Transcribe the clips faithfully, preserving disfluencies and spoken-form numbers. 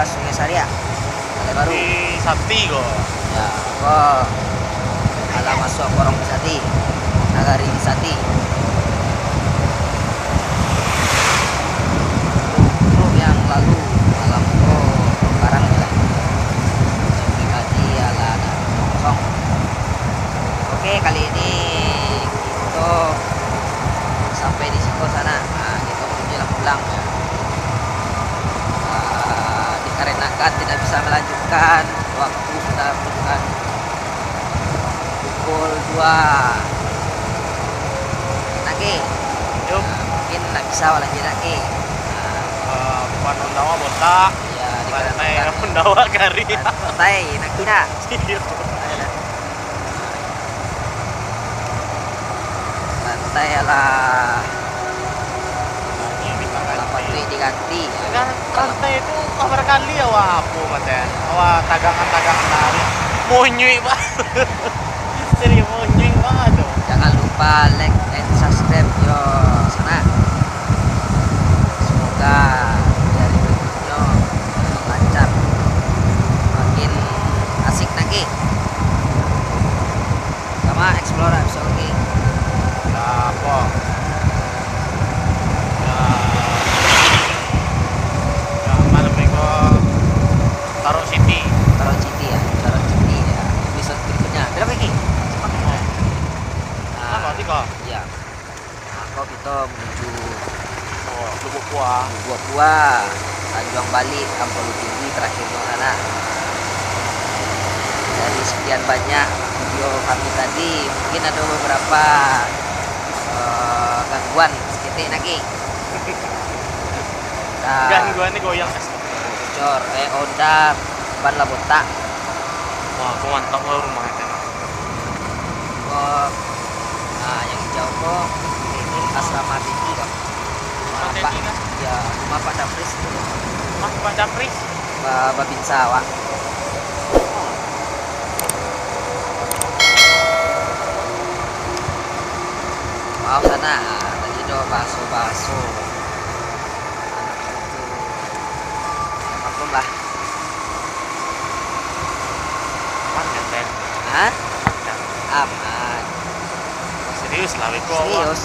Sungai Sariak, Balai Baru. Di Sati ko. Ya, ko alah masuak korong di Sati, nagari di Sati. Truk yang lalu malam ko barang je lah. Sampai kaji alah nak kosong. Oke, kali ini kito sampai di siko sanak. Nah, kito manuju lah pulang. Ah, dikarenakan tidak bisa melanjutkan, waktu sudah menunjukkan pukul dua. Naki. Yup. Nah, mungkin ndak bisa awak lanjut naki. Nah. Ah, bukan Honda awak botak. Iya, dikarenakan Honda awak kari. Santai, naki nak. Iya. Ayolah. Santai lah. Kalau patuik diganti. Kan rantai tu barangkali awak apo, Matan? Awak tagangan-tagangan lari. Monyuik, Pak. Serius, monyuik banget tu. Jangan lupa like and subscribe yo, sanak. Semoga dari berikutnya makin lancar, makin asik lagi. Sama explore episode lagi. Apo? Ya. Ya, malam minggu Tarok City. Tarok City ya, Tarok City ya. Episode berikutnya. Belok lagi. Cepat. Oh. Nah, Apa, Tiko? Iya. Nah, kok kita menuju Oh, Lubuk Pua. Lubuk Pua, Tanjuang Balik, Ampelu Tinggi, terakhirnya sana. Dari sekian banyak video kami tadi, mungkin ada beberapa, eh, gangguan seketek lagi. Nah. Gangguan ni goyang. Bocor, eh, Honda ban lah botak. Wah, kok mantap lah rumah itu. Kok, nah, yang hijau kok, ini asrama T T kok. Rumah Apa? T T kah? Ya, rumah Pak Dapris itu. Rumah Pak Dapris? Ba-, babinsa awak. Maaf sana, tadi do baso-baso. Maklum lah. Aman kan, Den? Hah? Aman kan? Aman. Serius lah, Wiko. Serius.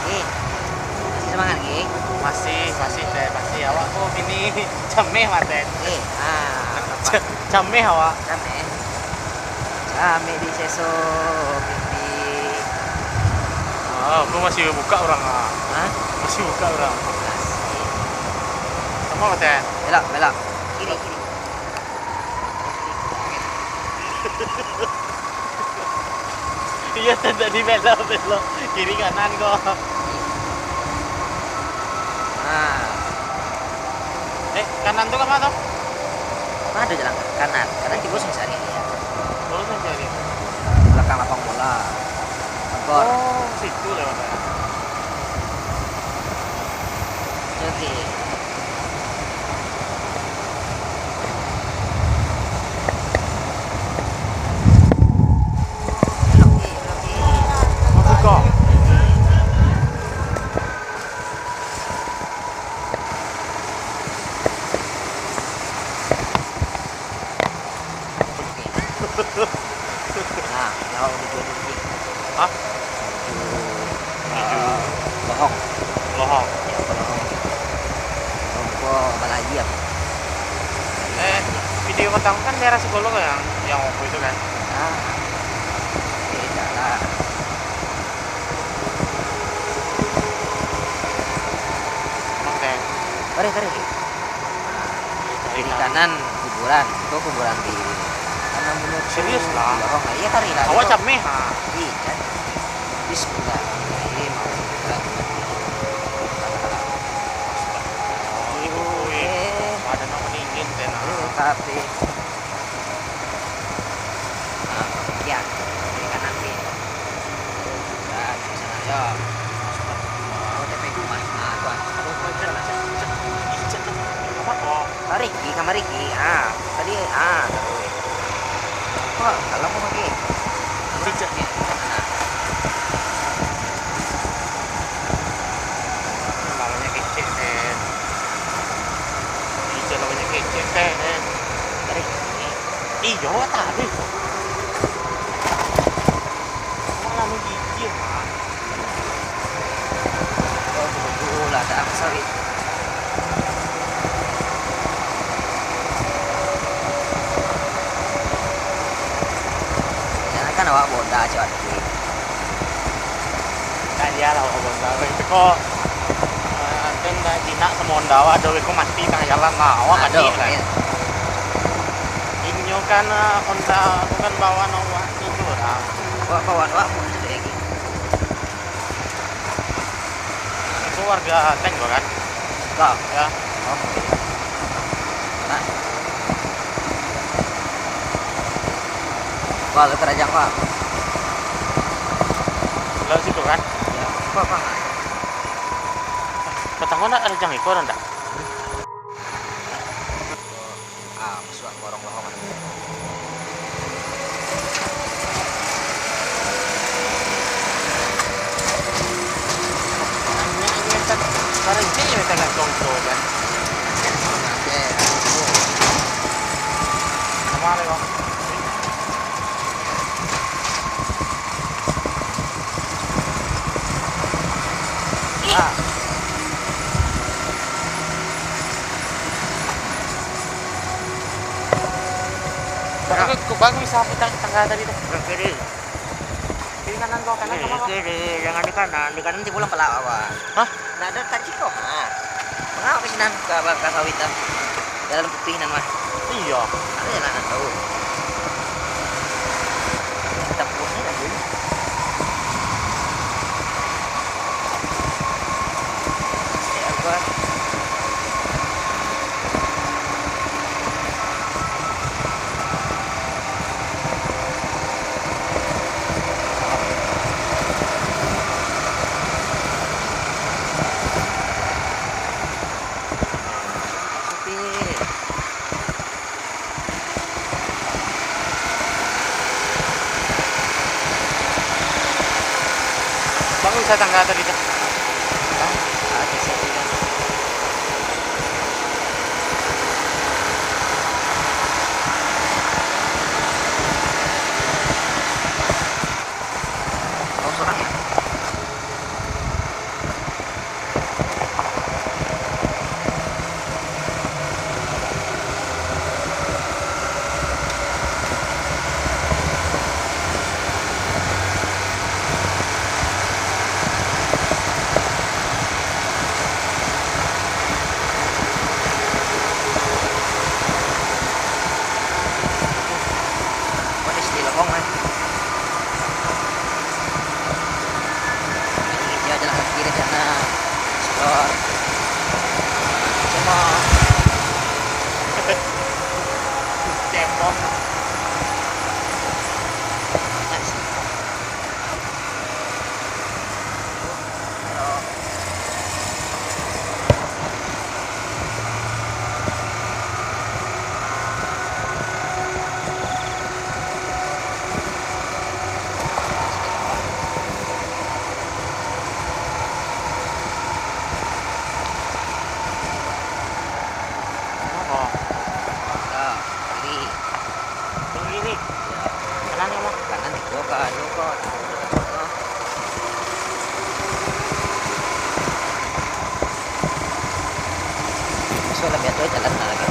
Eh, masih semangat, Ki? Masih, masih, Den. Masih. Awak tu kini cameh mah, Den. Eh, ah, nampak. Ca-, cameh awak. Cameh. Kami di Seso, Mimpi. Ah, aku masih buka orang, ah. Hah? Masih buka orang. Asik. Sama, Matan? Belok, belok. Kiri, kiri. Iya, tadi belok, belok. Kiri, kanan, kok. Nah. Eh, kanan tu ka ma tu? Mano jalan kanan? Kanan tibo Sungai Sariak. Tibo Sungai Sariak. Balakang lapang bola. Gor. Oh, situ lewat. Oke. Belok kiri, belok kiri. Masuk kok. Nah, lawak udah jual dulu, Dik. Hah? Menuju, Menuju eh, Lohong. Lohong. Ya, ke Lohong. Lohong ko Malayu, ya. Eh, video pertama kan daerah Sigolo kan yang, yang waktu itu kan? Ah, beda lah. Oke. Tarik, tarik. Nah, kiri kanan kuburan. Itu kuburan di kanan dulu. Serius lah? Di lorong. Iya, tarik lah. Awak itu. Cameh, ha. Ih, kan. Bismillahirrahmanirrahim. Astagfirullah. Itu, weh. Badan awak dingin, Den. Eh, tapi Nah, kian. Kiri kanan, kiri. Nah, di sana, yo. Oh, T P rumah. Nah, tuan. Aduh, aduh, aduh, aduh. Apa kok? Kamari, Ki, kamari, Ki. Ah, tadi, ah, terus. Kok, kalau mau pakai? Cicak. Nah. Namanya kecil, Den. Teh, teh. Iyo, tadi tu. Malah menggigil, Mak. Oh, betul lah, tak apa, sorry. Jangankan awak boda, cewek. Nah, iyolah, awak boda. Itu kok, eh, kan dah jinak sama Honda, awak ado ko mati tangah jalan lah. Awak mati lah. Inyo kan, eh, Honda, bukan bawaan awak tu lah. Awak bawaan awak pun tu lagi. Itu warga tank tu kan? Kau? Ya. Oke. Nah. Wah, lu kerajaan, Pak. Lo situ kan? Ya, Pak, Pak. Petang ko nak kerajaan iko, ndak? Ah, masuak gorong lohongan. Anaknyo tak, barang cek yo tak nak contoh kan. Oke. Sama lah, Bang. Ah. Bagus, kok bagus bisa putar tangga tadi tu. Ke kiri. Kiri kanan kau, kanan sama kau. Kiri, jangan di kanan. Di kanan nanti pulang pelak awak. Hah? Ndak ado tadi kau, ha. Mangapa ka sinan ka, ka sawit tu? Jalan putih nan mah. Iyo. Ado jalan nan tahu. Tempuhnya dah dulu. Masih apa? Bangun saya tangga tadi tu. Hah? Ada sih. Kau sorang ya? Polis di lorong, eh. Ini dia jalan kaki di sana. Explore. Cuma. Cembong. Nice. Apa? Nah, kiri. Kiri, kiri. Yo. Kanan, Bang. Kanan, di bawah, ka, di bawah, ka. Masuak lah, biar tu jalan lah lagi.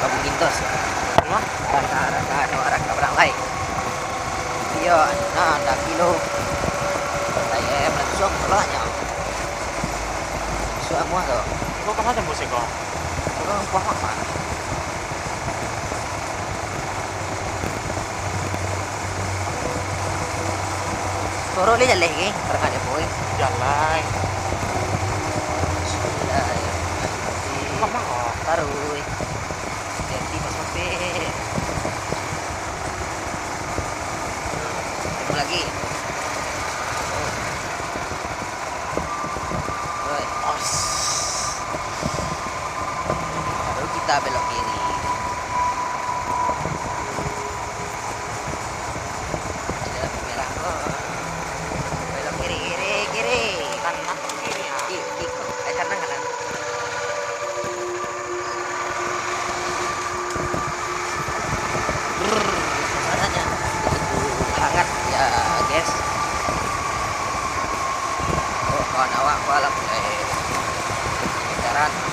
Kampung Gintos. Rumah? Raka, raka, raka, raka, barang lai. Iyo, nah, dah kilo. Saya belum suam, kalau hanya. Suam, muah tu. Kau kemana tembus, kau? Kau kemana? Sorok dia jaleh ke? Terangkat dia, boy. Jalai. Bismillahirrahmanirrahim. Mama, oh. Taruh, eh. Jadi, pas sampai. Tunggu lagi. Oh. Oi. Os. Baru kita belok kiri. Ada lampu merah kok. Belok kiri, kiri, kiri. Kanan atau kiri, ah? Ki-, ki-, eh, kanan, kanan.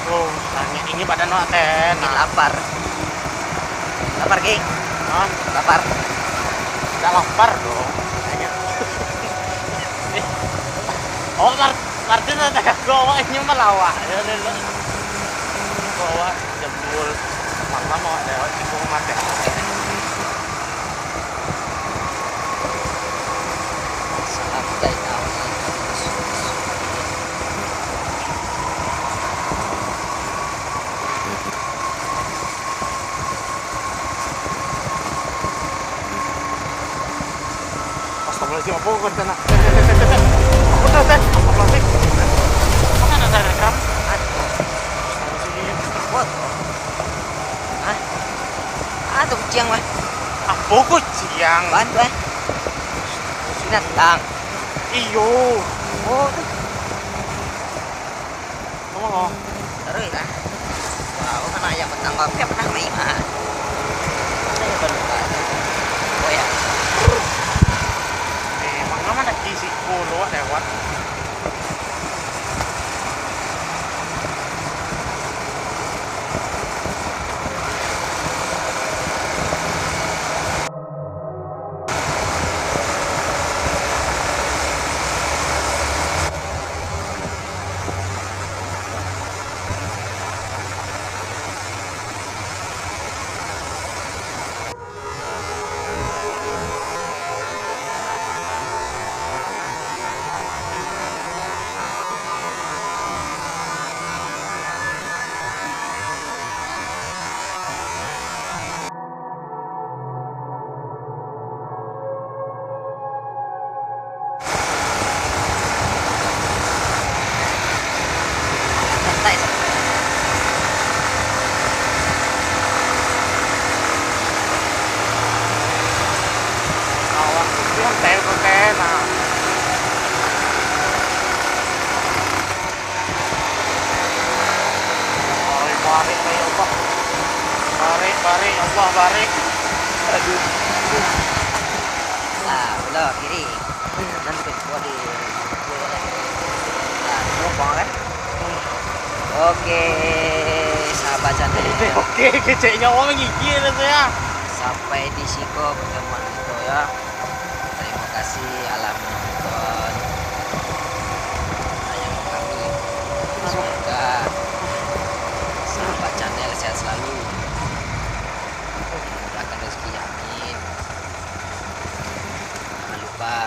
Oh, sangat ingin badan awak teh. Nah. Lapar. Lapar, Ki? Hah? Lapar. Ndak lapar doh. Eh, awak mar-, Martin ada jago awak ini malawak. Ya, ya, ya. Bawa jambul. Malam awak lewat di rumah teh. Salam dari kawan. Astagfirullahaladzim, apa kau kena? Teh, teh, teh, teh, teh. Apa dah, teh? Astagfirullahaladzim. Apa kan ada rekam? Astagfirullahaladzim. Buat. Hah? Ah, tu kuciang, weh. Apa kuciang? Ban tu, eh. Binatang. Iyo. Oh, tu. Taruih lah. Wah, kan ayam batangga, tapi pernah main mah. Ada yang balupa. Oh ya. Eh, manga mana kisi kulo lewat. Kawan, itu yang saya pakai, nah. Barik, barik, ya Allah. Barik, barik, ya Allah, barik. Aduh. Nah, belok kiri. Nanti buat di, nah, lubang kan? Oke, sahabat cantik. Oke, keceknya orang gigil rasanya. Sampai di siko pertemuan kita ya. Terima kasih alah menonton tayangan kami. Semoga sahabat channel sehat selalu, dimudahkan rezeki, amin. Jangan lupa